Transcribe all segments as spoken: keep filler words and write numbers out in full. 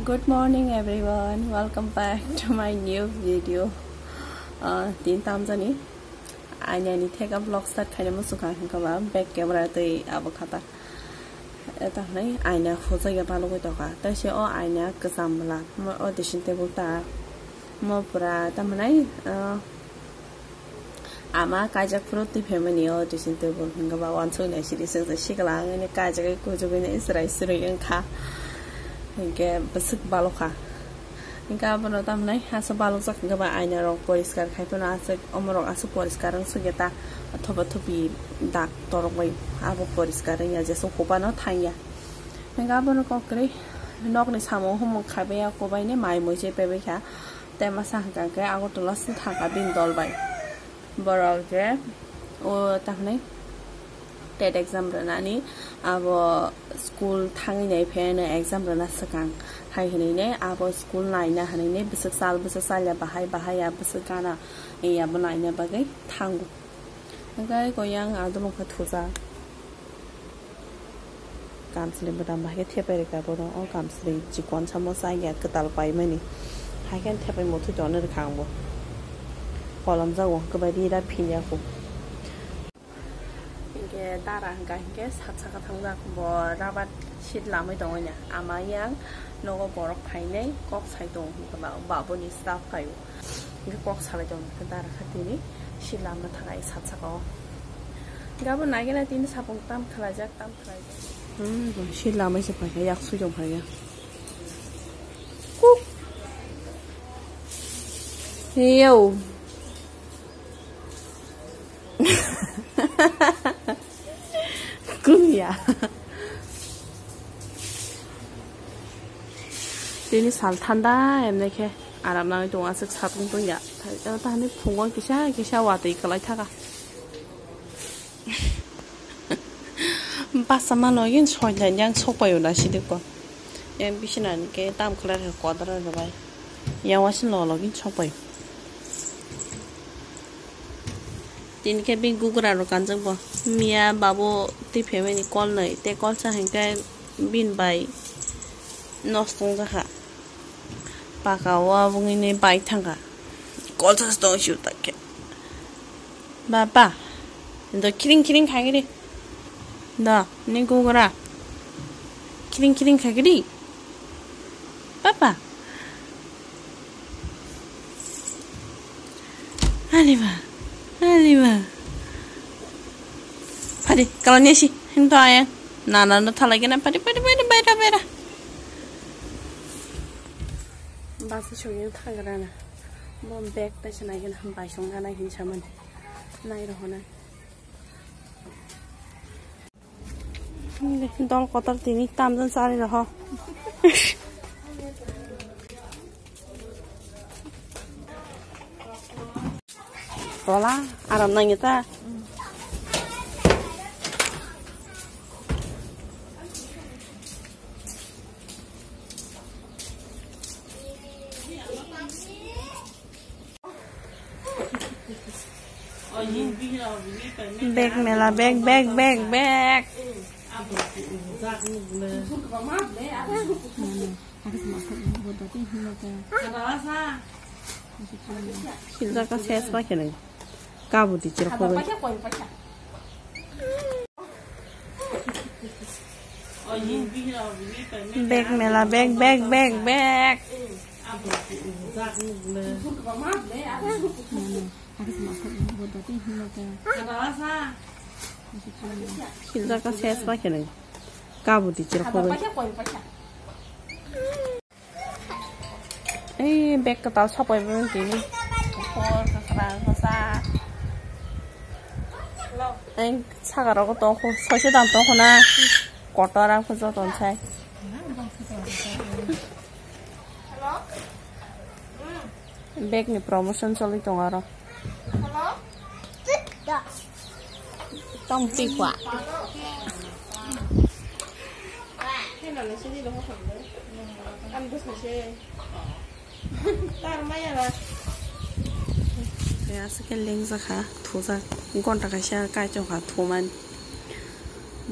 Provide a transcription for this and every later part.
Good morning everyone, welcome back to my new video. Ah, tin tamjani. Aina ni theka vlog start khaina muchung kha hwnkhe ba back camera tei abo khata. Eta hwnai aina khojak ya balugwi tongkha. Tei se o aina kwcham bwla. Mo o dressing table ta. Mo pura ta hwnai, ah, Ama kaijak phuru twi phaimani o dressing table hwnkhe ba uansuk nai siri swijak sikla wngwi kaijagwi kujugwi nai chwrai chwrwi wngkha. Hinkhe bwswk balokha. Hinkhe abono tamhinai aswk balokjak hinkhe ba aina rok poriskar khai phano aswk omorok aswk poriskar wngsukya ta thopa thopi dak torok bai abo poriskar wngya jeswk hupano thangya. Hinkhe abono kok kwrwi nokni samung humung khaibai ya kubaini mai mui se paibai kha. Tei masa hwnkha khe Agartala se thangkha bini dol bai. Borok je o ta hwnwi TET exam rwnani abo school thangwi nai phiyano exam rwna swkang hai hwnwi ne abo school naina hwnwi ne bwswk chal bwswk chalya bahai bahai ya bwswk gana ya bo naina bagwi thango. Hwnkhe koi yang adolong khe thujak. Kamswlwi bwdam bai khe thepai rwkha bono. O kamswlwi chikon samo chaya kwtal paimani. Hai khe thepai muthwi tongna rwkha ang bo. Kolom jago hwnkhe bai ri da phinya kho. Hinkhe dara hwnkha hinkhe sat saka thangjak bo rabat seat lamwi tongwi na. Ama yang nogo borok phainai kok sai tongo hwnkhe ba babuni staff phaio. Hinkhe kok salai tong khe dara kha tini seat lamna thang ai sat saka o. Gabo naigena tini sapung tam khlaijak, tam khlaijak. Hmm, bo seat lamai se phaikha, yak sui tong phaikha. Kuk. Yo. Kuya. Tini sal thanda emne khe aram nangwi tongo, aswk satung tongya. Tani phungo kisa kisa watwi kwlai thaka. Basa ma login soidan yang sokpayo na sidikko. Yang bisina ni ke tam khlai rw kodra rw bai. Yang wasin lo login sokpayo. Tini khe bini gugra rok kanjak bo. Miya babu twi phaimani kol nwi tei kol sa hinkhe bini bai nosto wngjakha. Paka o aboni bai thangkha. Kol sa tong sio ta khe. Baba, do kiring kiring khai di. Do, ni gugra. Kiring kiring khai di. Baba. Aliba, aliba. Padi, kalau ni si, hento ayang. Nana no thalai kena, padi, padi, padi, baira, baira. Basi sogin thagrana. Bo bag ta se nai kena, bai song nana hin saman. Nai rohona. Dol kotor tini tamjani chari roho. Tola aram nangya ta. Bag mela, bag, bag, bag, bag. Siljak ka ses pa kene. Kabu di chirkhogwi. Bag mela, bag, bag, bag, bag. Siljak ka ses pa kene. Kabu di chirkhogwi. Ei, bag kwtal sopai bo tini. Khor kwkhwrang kwchak. Ei, saka rogo tongkho, soise dam tongkho na. Kotor ang khe joto sai. Bag ni promotion choli tongo aro. Tong tikwa. Aswk khe lengjak kha, thujak, ghonta kaisa kaichong kha thumani.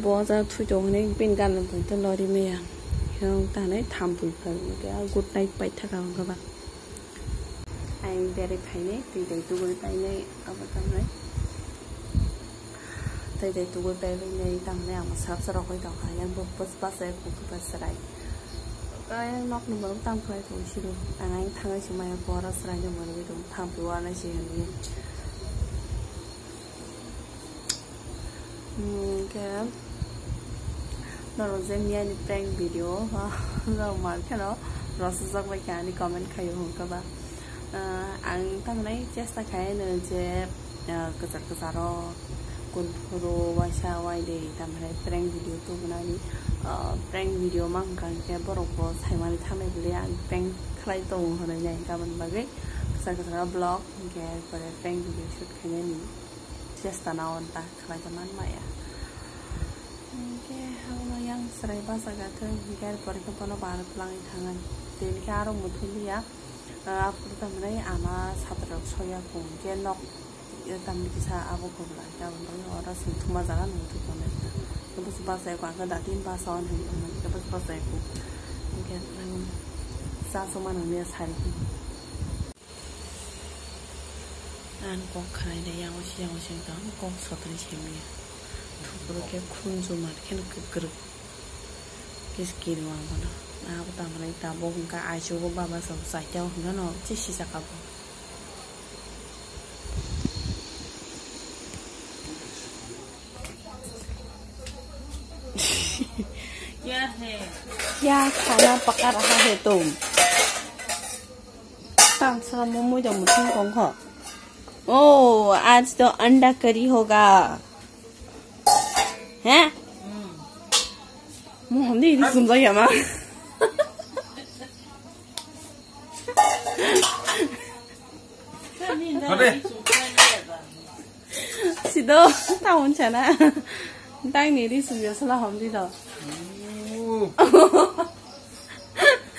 Bo ja thwi tong hinwi bini gana tong tong lori maya. Ang tanai thampui phai hwnkhe, ah, good night paithaka hwnkhe ba. Ang berai phainai, twi dai tugui painai, abo tanai. Twi dai tugui paibainai, tamni ang sak sak rokoi tongkha, yang bo bus bus ai kuk bus serai. Kaya nok ni borok tam khlai tong siro. Ang ang thangai se maya bora serai no mori tong thampui warnai se hwnwi. Hmm, khe norok je miyani prank video, norok mar kheno rosajak bai khe ani comment khaio hwnkhe ba. Ah, ang tamni chesta khaino je, ah, kwchar kwcharo kunphuru waisa waide tamni prank video tubunani, ah, prank video ma hwnkha hwnkhe borok bo saimani thanai bwlwi ang prank khlai tongo hwnwi nai gabon bagwi kwchar kwcharo vlog hwnkhe pore prank video shoot khainani chesta na on ta. Khlai ta man maya. Hingke abono yang chwrai bachaga khe, hingke er pore khe bono bar twlangwi thangnai. Tei hingke aro muthung liya, ah, aphuru tamhinai ama satrok soya kho, hingke nok, eh, tamni kisa abo kho bwla, hingke aboni bagwi oro chwng thuma jaga nung thwi tongnai. Hingke bwswk bachai kho, ang khe datin basa on hinwi tongnai, hingke bwswk bachai kho. Hingke, um, cha chuma nangya sari kho. Ang kok khanai de, yang usi, yang usi, tang kok sotri simi. Thukro khe khunju mar khe no kwkrwk. Kis kiri wang bono. Na bo tamo nai tabo hwnkha aichugo baba so saitao hwnkha no, che sisaka bo. क्या खाना पका रहा है तुम? Tang sala mo mui da muthung kong kho. Oh, aaj to anda curry hoga. He? Mo hom de ri sum jaya ma. Sido, taun chana. Tang ni ri sum ya sala hom di do.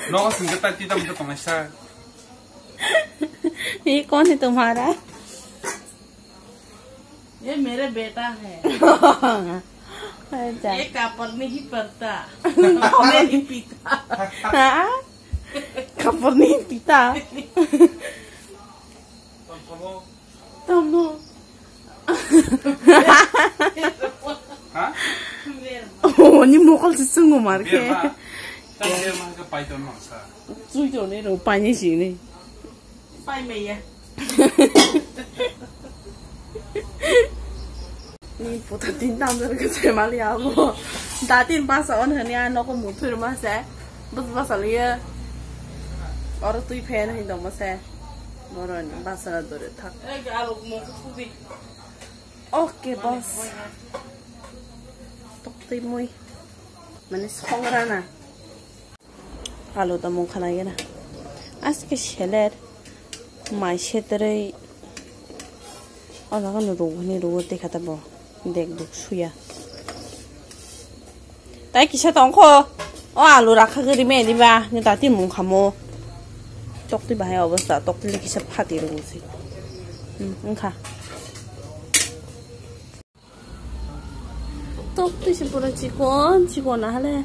Nogo singke ta ti tam to tongai sa. Ye kon hai tumhara? ये मेरा बेटा है। अच्छा। ये कापड़ नहीं पड़ता, खाना नहीं पीता। हाँ? Kapor ni pita. Tamo. Ha? Oh, ni mokol se sungo mar ke. Berma. Tang berma ke paiton mangsa. Sui to ne ro pani si ne. Pai maya. Ni puta tin tam jar ke se mali abo. Da tin pas on hani a noko muthur ma se. Bus bas aliya. Oro tui phen hin dong ma se. Boron basa dore thak. Ei, alok mo kubi. Okay, boss. Tokti mui. Mane songrana. Alu da mung khana gena. Aske seler. Mai seterei. Ola gano rugo ni rugo dekha ta bo. Dek duk suya. Tai kisa tongkho. O alu rakha gari me diba. Ni tati mung khamo. Tokti bahai obostha. Tokti le kisa phati rugo si. Hmm, wngkha. Tok twi se pura chikon, chikon ahale.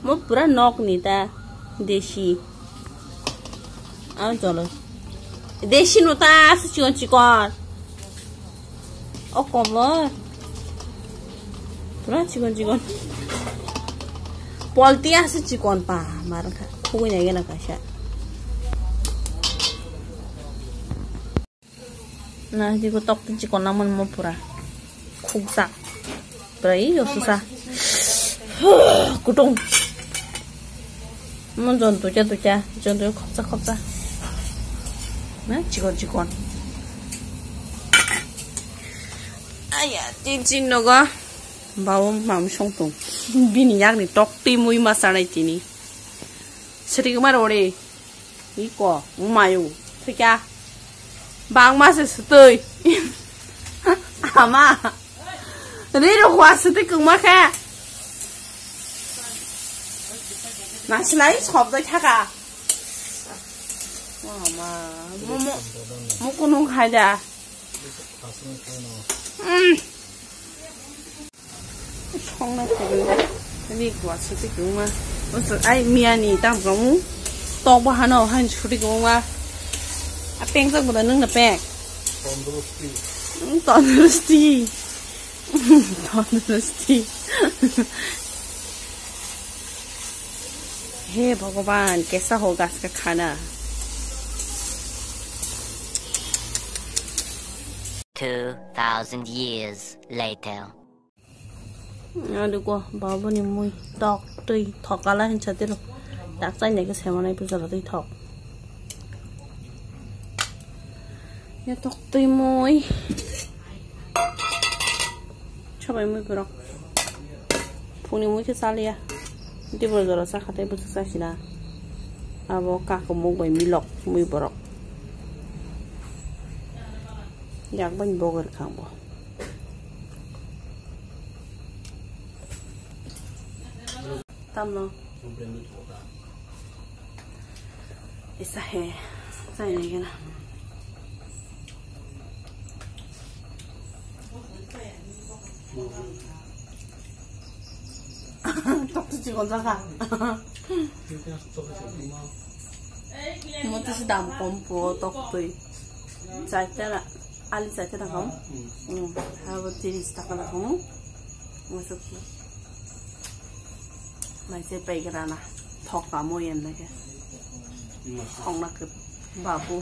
Mo pura nok ni ta. Desi. Ang cholo. Desi no ta, asu chikon, chikon. O komor. Pura chikon, chikon. Polti asu chikon pa. Mar kha. Khugui nai gana kaisa. Na, jiko tok twi chikon nang man mo pura. Khukjak. Pura i yosusa. Kutung. Mo jon tuja tuja, jon tuja khopsa khopsa. Na, chikon chikon. Aya, tin chin nogo. Bawo mam song tung. Bini yak ni tok twi mui ma sanai tini. Sri kumar ore. Iko, umayu, thika. Bangma se sutui. Ama. Riro kwa sutui kungma kha. Nasilai sop dai thaka. Ama. Mumu, mukunung khai da. Mm. Songna khaibani ri kwa suti kungma. Ai miyani tam kamu tok bahano han churi kamu ma. A peng sak boda nung na peng. Tondrosti. Hmm, tondrosti. Tondrosti. He Bhagwan, kaisa ho gas ka khana. Two thousand years later. Adugo, babuni mui tok twi thokala hinsa tiro. Tak chai nai ke semanai pujala twi thok. Ya tok twi mui. Sabai mui borok. Phungni mui khe chaliya. Tibor jora chakha tei bwswk chasina. Abo kakumuk bai milok mui borok. Yak bai bogor khang bo. Tamno. Isa he. Sai ni gana. Tok tu chikon jaka. Mo tu si dam kom po tok tui. Chai tera, ali chai tera kom. Hmm, habo tiris taka la kom. Masuk. Mai se pai grana. Thok kamo yen lage. Thok na ke babu.